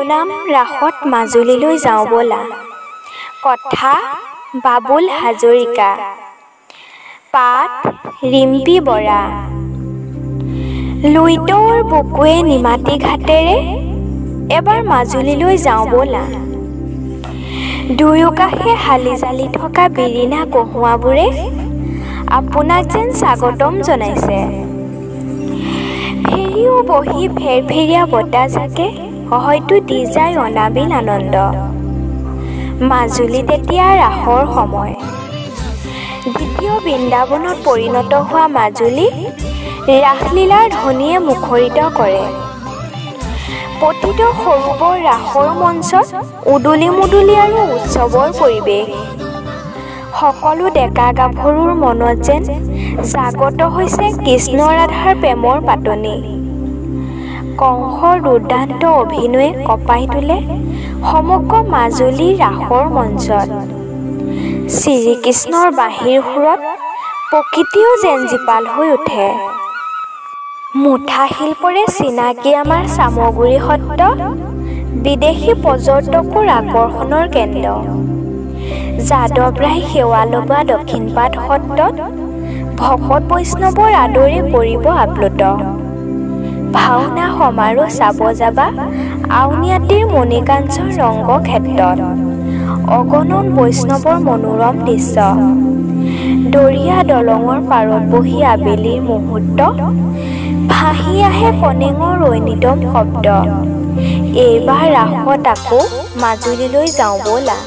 শিৰোনাম ৰাসত মাজুলীলৈ যাওঁ ব'লা। কথা বাবুল হাজৰিকা, পাঠ ৰিম্পী বৰা। লুইতৰ বুকুৱে নিমাতী ঘাটেৰে এবাৰ মাজুলীলৈ যাওঁ ব'লা। দুয়োকাষে হালি জালি থকা বিৰিণা কঁহুৱাবোৰে আপোনাক যেন স্বাগতম জনাইছে। ফেৰীও বহি ফেৰফেৰীয়া বতাহজাকে হয়তো দি যায় অনাবিল আনন্দ। মাজুলীত এতিয়া ৰাসৰ সময়। দ্বিতীয় বৃন্দাবনত পৰিণত হোৱা মাজুলী ৰাসলীলাৰ ধ্বনিয়ে মুখৰিত কৰে। প্ৰতিটো সৰু বৰ ৰাসৰ মঞ্চত উদুলি মুদুলি আৰু উৎসৱৰ পৰিৱেশ। সকলো ডেকা গাভৰুৰ মনত যেন জাগ্ৰত হৈছে কৃষ্ণ ৰাধাৰ প্ৰেমৰ পাতনি। কংসৰ দুৰ্দান্ত অভিনয়ে কঁপাই তোলে সমগ্ৰ মাজুলীৰ ৰাসৰ মঞ্চত। শ্ৰীকৃষ্ণৰ বাঁহীৰ সুৰত প্ৰকৃতিও যেন জীপাল হৈ উঠে। মুঠা শিল্পৰে চিনাকি আমাৰ চামগুৰি সত্ৰ বিদেশী পৰ্যটকৰ আকৰ্ষণৰ কেন্দ্ৰ। যাদৱ ৰায় সেৱা লগোৱা দক্ষিণপাট সত্ৰত ভকত বৈষ্ণৱৰ আদৰে কৰিব আপ্লুত। ভাওনা সমাৰোহ চাব যাবা আউনীআটীৰ মণিকাঞ্চন ৰংগক্ষেত্ৰত। অগণন বৈষ্ণৱৰ মনোৰম দৃশ্য। দৰিয়া দলঙৰ পাৰত বহি আবেলিৰ মুহূৰ্ত ভাহি আহে কনেঙৰ ঐনিতম শব্দ। এইবাৰ ৰাসত আকৌ মাজুলীলৈ যাওঁ ব'লা।